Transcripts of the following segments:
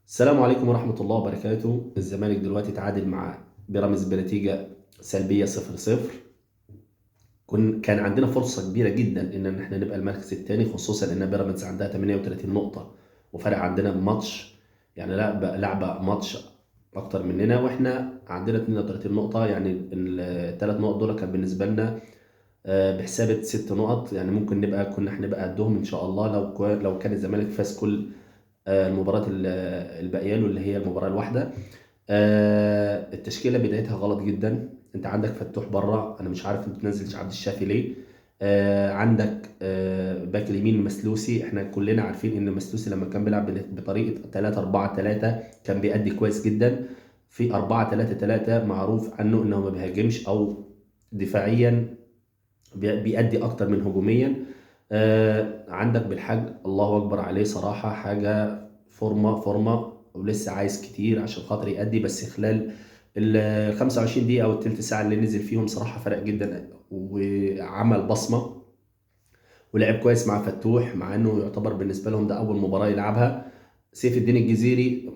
السلام عليكم ورحمة الله وبركاته. الزمالك دلوقتي تعادل مع بيراميدز بنتيجة سلبية 0-0. كان عندنا فرصة كبيرة جدا ان احنا نبقى المركز الثاني، خصوصا ان بيراميدز عندها 38 نقطة وفرق عندنا بماتش، يعني لعبة ماتش اكتر مننا، واحنا عندنا 32 نقطة. يعني الثلاث نقط دول كان بالنسبة لنا بحسابة 6 نقط، يعني ممكن كنا هنبقى قدهم ان شاء الله لو كان الزمالك فاز كل المباراة الباقية له اللي هي المباراة الواحدة. التشكيلة بدايتها غلط جدا. انت عندك فتوح بره، انا مش عارف انت تنزل عبد الشافي ليه. عندك باك اليمين مسلوسي، احنا كلنا عارفين ان مسلوسي لما كان بيلعب بطريقة 3-4-3 كان بيأدي كويس جدا. في 4-3-3 معروف عنه انه ما بيهاجمش او دفاعيا بيأدي اكتر من هجوميا. عندك بالحاج الله اكبر عليه صراحة، حاجة فورمة ولسه عايز كتير عشان خاطر يأدي، بس خلال ال 25 دقيقة أو التلت ساعة اللي نزل فيهم صراحة فرق جدا وعمل بصمة ولعب كويس مع فتوح، مع إنه يعتبر بالنسبة لهم ده أول مباراة يلعبها. سيف الدين الجزيري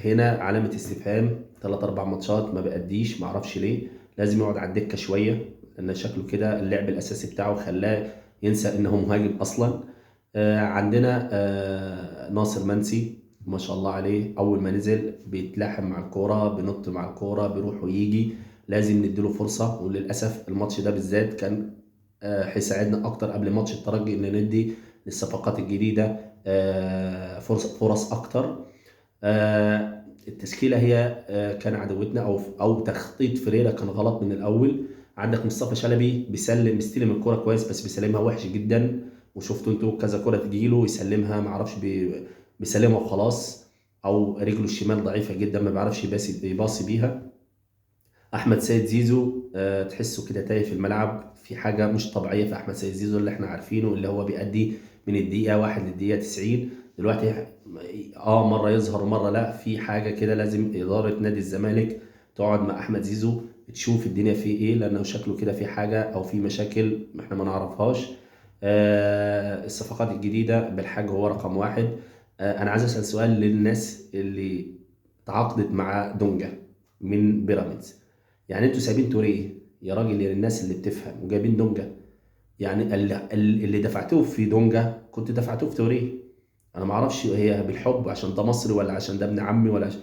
هنا علامة استفهام، 3-4 ماتشات ما بيأديش، ما أعرفش ليه، لازم يقعد على الدكة شوية لأن شكله كده اللعب الأساسي بتاعه خلاه ينسى إنه مهاجم أصلاً. عندنا ناصر منسي ما شاء الله عليه، أول ما نزل بيتلاحم مع الكورة، بينط مع الكورة، بيروح ويجي، لازم نديله فرصة. وللأسف الماتش ده بالذات كان هيساعدنا أكتر قبل ماتش الترجي إن ندي للصفقات الجديدة فرص أكتر. التشكيلة هي كان عدوتنا أو تخطيط فريرة كان غلط من الأول. عندك مصطفى شلبي بيستلم الكورة كويس بس بيسلمها وحش جدا، وشفتوا انتوا كذا كرة تجيله يسلمها ما اعرفش بيسلمها وخلاص، او رجله الشمال ضعيفة جدا ما بيعرفش يباصي بيها. احمد سيد زيزو تحسه كده تايه في الملعب، في حاجة مش طبيعية في احمد سيد زيزو اللي احنا عارفينه، اللي هو بيأدي من الدقيقة 1 للدقيقة 90. دلوقتي مرة يظهر ومرة لا، في حاجة كده لازم إدارة نادي الزمالك تقعد مع احمد زيزو تشوف الدنيا فيه ايه، لانه شكله كده في حاجة او في مشاكل احنا ما نعرفهاش. الصفقات الجديدة بالحاج هو رقم 1. أنا عايز أسأل سؤال للناس اللي تعاقدت مع دونجا من بيراميدز، يعني انتوا سايبين توريه يا راجل، يا للناس اللي بتفهم، وجايبين دونجا، يعني اللي دفعتوه في دونجا كنت دفعتوه في توريه. أنا ما أعرفش هي بالحب عشان ده مصري ولا عشان ده ابن عمي ولا عشان،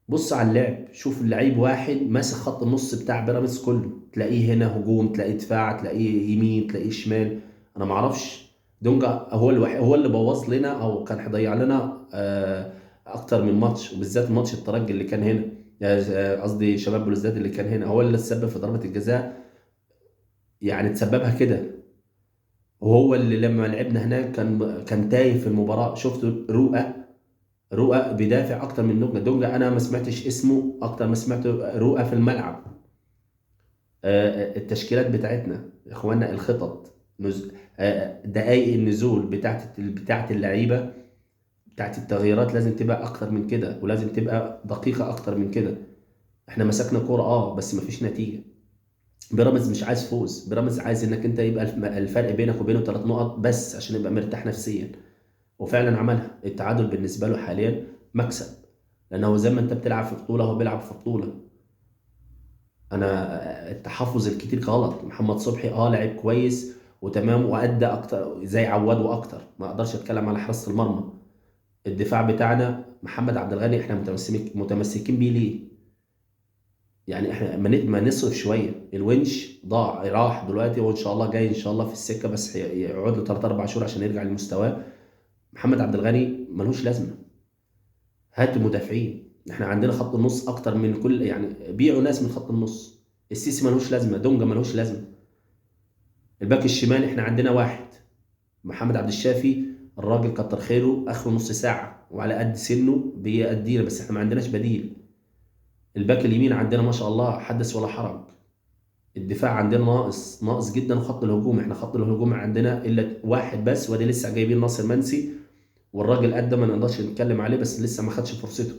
بص على اللعب، شوف اللعيب واحد ماسك خط النص بتاع بيراميدز كله، تلاقيه هنا هجوم، تلاقيه دفاع، تلاقيه يمين، تلاقيه شمال. انا ما اعرفش دونجا هو اللي بوظ لنا او كان هيضيع لنا اكتر من ماتش، وبالذات ماتش الترجي اللي كان هنا، قصدي شباب بلوزداد اللي كان هنا، هو اللي تسبب في ضربة الجزاء، يعني تسببها كده، وهو اللي لما لعبنا هناك كان تايه في المباراة. شفت رؤى بيدافع اكتر من دونجا، دونجا انا ما سمعتش اسمه اكتر ما سمعت رؤى في الملعب. التشكيلات بتاعتنا يا اخوانا، الخطط، دقايق النزول بتاعت اللعيبه، بتاعت التغييرات لازم تبقى اكتر من كده، ولازم تبقى دقيقه اكتر من كده. احنا مسكنا كوره بس مفيش نتيجه. بيراميدز مش عايز فوز، بيراميدز عايز انك انت يبقى الفرق بينك وبينه 3 نقط بس عشان يبقى مرتاح نفسيا، وفعلا عملها. التعادل بالنسبه له حاليا مكسب، لانه زي ما انت بتلعب في بطوله هو بيلعب في بطوله. انا التحفظ الكتير غلط. محمد صبحي لعب كويس وتمام وادى اكتر زي عواد واكتر، ما اقدرش اتكلم على حراسه المرمى. الدفاع بتاعنا محمد عبد الغني احنا متمسكين بيه ليه؟ يعني احنا ما نصرف شويه. الونش ضاع راح دلوقتي، وان شاء الله جاي ان شاء الله في السكه، بس يقعد له 3-4 شهور عشان يرجع لمستواه. محمد عبد الغني ملوش لازمه، هاتوا مدافعين، احنا عندنا خط النص اكتر من كل، يعني بيعوا ناس من خط النص. السيسي ملوش لازمه، دونجا ملوش لازمه. الباك الشمال احنا عندنا واحد محمد عبد الشافي، الراجل كتر خيره اخره نص ساعه وعلى قد سنه بيأدينا، بس احنا ما عندناش بديل. الباك اليمين عندنا ما شاء الله حدث ولا حرج. الدفاع عندنا ناقص جدا. خط الهجوم احنا خط الهجوم عندنا الا واحد بس، وادي لسه جايبين ناصر منسي، والراجل قدم ما نقدرش نتكلم عليه، بس لسه ما خدش فرصته.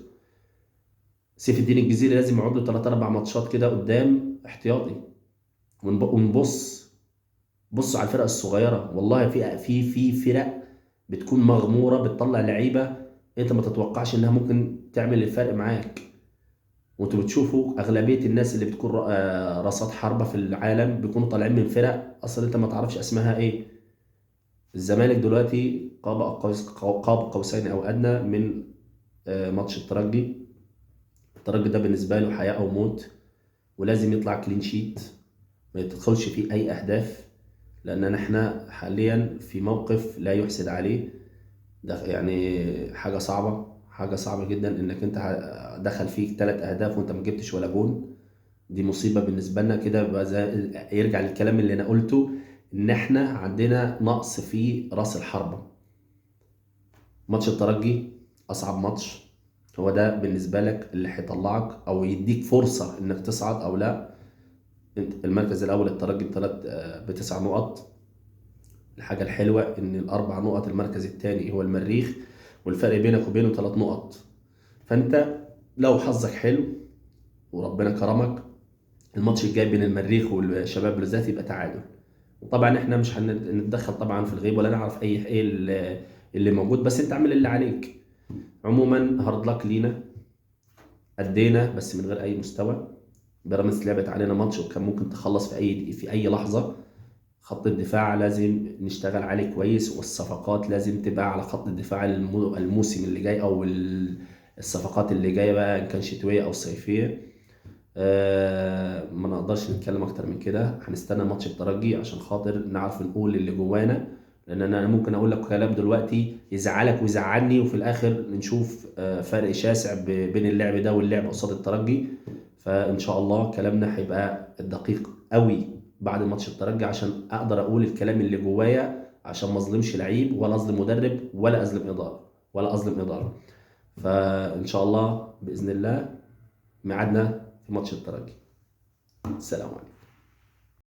سيف الدين الجزيري لازم يقعد له 3-4 ماتشات كده قدام احتياطي، ونبص بصوا على الفرق الصغيره. والله في فرق بتكون مغموره بتطلع لعيبه انت ما تتوقعش انها ممكن تعمل الفرق معاك. وانتوا بتشوفوا اغلبية الناس اللي بتكون راسات حربه في العالم بيكونوا طالعين من فرق اصلا انت ما تعرفش اسمها ايه. الزمالك دلوقتي قاب قوسين او ادنى من ماتش الترجي. الترجي ده بالنسبة له حياة او موت، ولازم يطلع clean sheet، ما يدخلش فيه اي اهداف، لان احنا حاليا في موقف لا يحسد عليه. ده يعني حاجة صعبة، حاجة صعبة جدا انك انت دخل فيك 3 اهداف وانت ما جبتش ولا جون. دي مصيبة بالنسبة لنا كده. يرجع للكلام اللي انا قلته، ان احنا عندنا نقص في راس الحربة. ماتش الترجي اصعب ماتش، هو ده بالنسبة لك اللي هيطلعك او يديك فرصة انك تصعد او لا. انت المركز الاول الترجي ب9 نقط. الحاجة الحلوة ان ال4 نقط المركز الثاني هو المريخ، والفرق بينك وبينه 3 نقط. فانت لو حظك حلو وربنا كرمك الماتش الجاي بين المريخ والشباب بالذات يبقى تعادل. وطبعا احنا مش هنتدخل طبعا في الغيب ولا نعرف اي ايه اللي موجود، بس انت اعمل اللي عليك. عموما hard luck لينا، ادينا بس من غير اي مستوى. بيراميدز لعبت علينا ماتش وكان ممكن تخلص في اي لحظة. خط الدفاع لازم نشتغل عليه كويس، والصفقات لازم تبقى على خط الدفاع الموسم اللي جاي، او الصفقات اللي جاية بقى ان كان شتوية او صيفية. ما نقدرش نتكلم اكتر من كده. هنستنى ماتش الترجي عشان خاطر نعرف نقول اللي جوانا، لان انا ممكن اقول لك كلام دلوقتي يزعلك ويزعلني، وفي الاخر نشوف فرق شاسع بين اللعب ده واللعب قصاد الترجي. فان شاء الله كلامنا هيبقى دقيق قوي بعد ماتش الترجي، عشان اقدر اقول الكلام اللي جوايا، عشان ما اظلمش لعيب ولا اظلم مدرب ولا اظلم ادارة ولا اظلم ادارة. فان شاء الله باذن الله ميعادنا في ماتش الترجي. السلام عليكم.